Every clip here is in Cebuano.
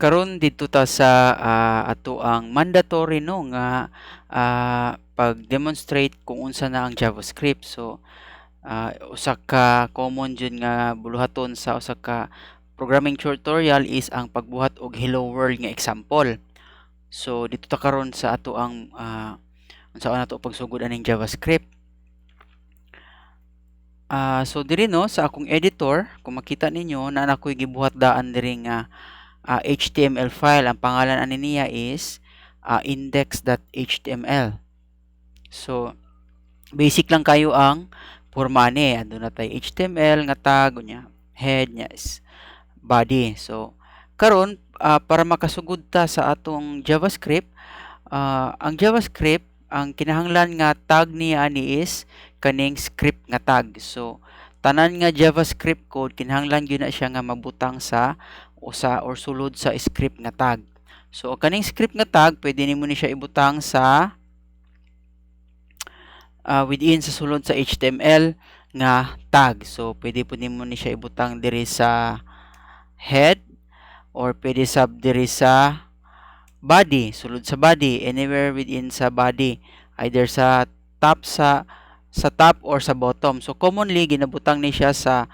Karon didto ta sa ato ang mandatory, no, nga pag-demonstrate kung unsa na ang JavaScript. So usa ka common jud nga buluhaton sa usa ka programming tutorial is ang pagbuhat og "Hello World" nga example. So didto ta karon sa ato ang unsaon nato pagsugod aning JavaScript. So diri, no, sa akong editor, kung makita ninyo, naa na ko'y gibuhat daan diri nga HTML file. Ang pangalan ani niya is index.html. So basic lang kayo ang porma ani. Aduna tay HTML nga tag, unya head nya is body. So karon, para makasugod ta sa atong JavaScript, ang JavaScript, ang kinahanglan nga tag niya ani is kaning script nga tag. So tanan nga JavaScript code, kinahanglan gyud na siya nga mabutang sa usa or sulod sa script nga tag. So kaning script nga tag, pwede nimo ni siya ibutang sa within sa sulod sa HTML nga tag. So pwede pud nimo ni siya ibutang diri sa head or pwede sab diri sa body, sulod sa body, anywhere within sa body, either sa top sa top or sa bottom. So commonly ginabutang ni siya sa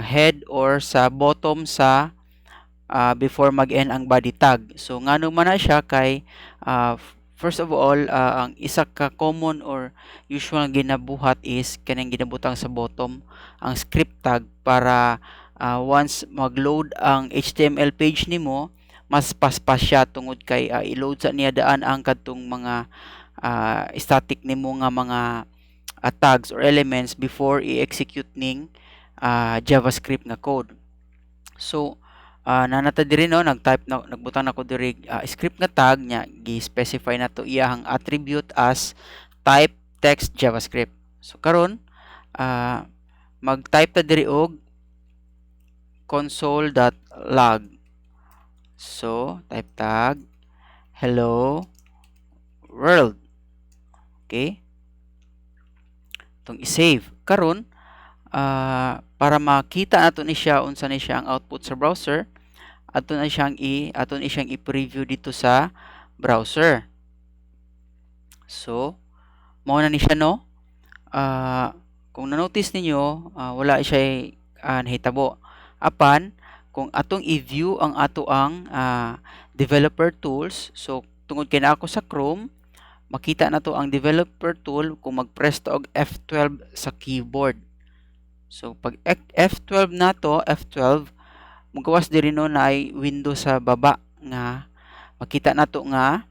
head or sa bottom sa before mag-end ang body tag. So ngano man na siya? Kay first of all, ang isa ka common or usual nga ginabuhat is kaning ginabutang sa bottom ang script tag para once mag-load ang HTML page nimo, mas paspas siya tungod kay i-load sa niya daan ang kadtong mga static nimo nga mga tags or elements before i-execute ning JavaScript nga code. So naa na ta diri, no, nag-type na, nagbutang nako diri script nga tag nya gi-specify nato iyahang attribute as type text JavaScript. So karon, mag-type ta diri og console.log. So type tag "Hello world". Okay? Atong i-save. Karon, para makita nato ni siya unsa ni siya ang output sa browser, ato ni siyang i-preview didto sa browser. So mao na ni siya, no. Kung na-notice ninyo, wala siya nahitabo. Apan kung atong i-view ang ato ang developer tools, so tungod kay naa ako sa Chrome, makita nato ang developer tool kung mag-press ta og F12 sa keyboard. So pag F12 nato, F12, mugawas diri, no, naay window sa baba nga makita nato nga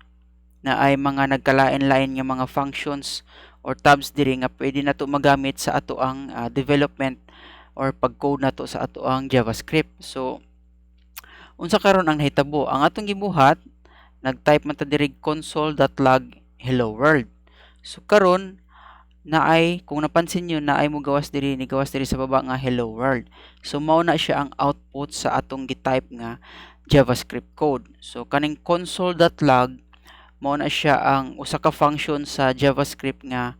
naay mga nagkalain-lain nga mga functions or tabs diri nga pwede nato magamit sa ato ang development or pag-code nato sa ato ang JavaScript. So unsa karon ang nahitabo? Ang atong gibuhat, nag-type man ta diri console.log "Hello world". So karon, naay, kung napansin niyo, naay mogawas diri, nigawas diri sa baba nga "Hello world". So mao na siya ang output sa atong gi-type nga JavaScript code. So kaning console.log, mao na siya ang usa ka function sa JavaScript nga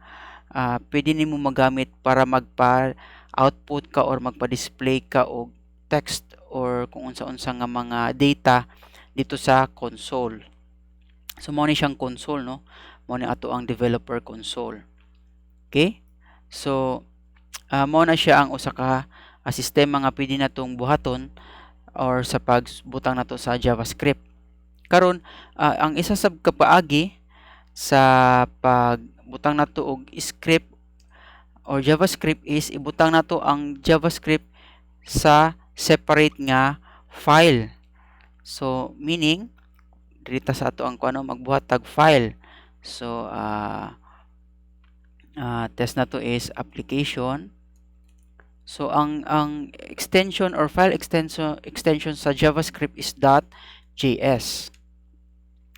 pwede nimo magamit para magpa output ka or magpa-display ka og text or kung unsa-unsa nga mga data didto sa console. So mao ni siyang console, no. Mao ni ato ang developer console. Okay? So mao na siya ang usa ka sistema nga pwede natong buhaton or sa pagbutang nato sa JavaScript. Karon, ang isa sab ka paagi sa pagbutang nato og script or JavaScript is ibutang nato ang JavaScript sa separate nga file. So meaning, diri ta sa ato ang kuano, magbuhat tag file. So test nato is application. So ang extension or file extension sa JavaScript is .js.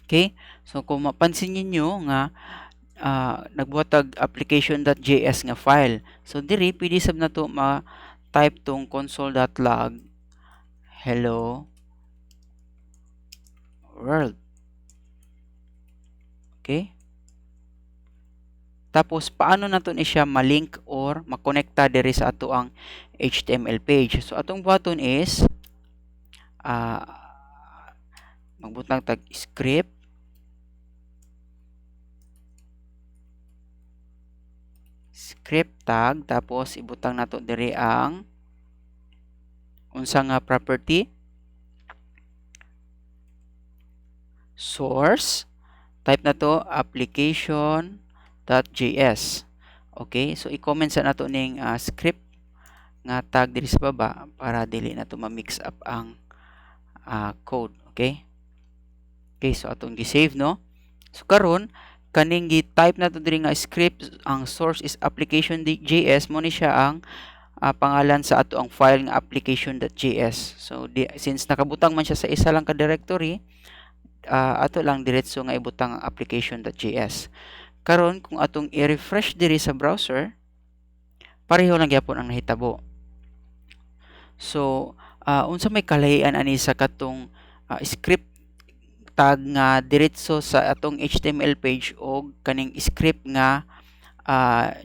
Okay? So kung mapansin ninyo nga nagbuhat tag application.js nga file. So diri pwede sab nato ma-type tong console.log "Hello world". Okay? Tapos paano nato ni siya ma-link or makonekta diri sa ato ang HTML page? So atong buhaton is Magbutang tag script script tag, tapos ibutang nato diri ang unsa nga property, source, type na to application.js. Okay, so i-comment sa nato ning script nga tag diri sa baba para dili na to ma-mix up ang code. Okay? Okay, so atong gi-save, no? So karon kaning gi-type nato diri nga script, ang source is application.js, mo ni siya ang pangalan sa ato ang file nga application.js. So since nakabutang man siya sa isa lang ka directory, ato lang diretso nga ibutang ang application.js. Karon kung atong i-refresh diri sa browser, pareho lang gyapon ang nahitabo. So unsa may kalahian ani sa katong script tag nga diretso sa atong HTML page og kaning script nga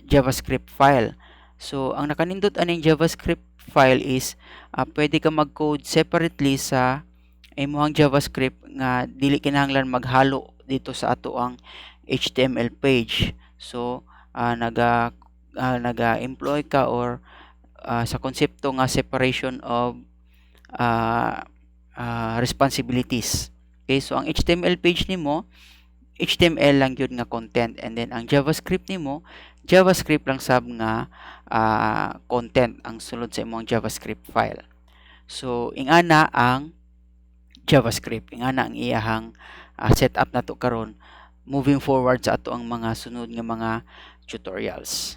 JavaScript file? So ang nakanindot aning JavaScript file is pwede ka mag-code separately sa imong JavaScript nga dili kinahanglan maghalo dito sa ato ang HTML page. So naga-employ ka or sa konsepto nga separation of responsibilities. Okay, so ang HTML page nimo, HTML lang gyud nga content, and then ang JavaScript nimo, JavaScript lang sab nga content ang sulod sa imong JavaScript file. So ingana ang JavaScript, ingana ang iyahang setup nato karon moving forward sa ato ang mga sunod nga mga tutorials.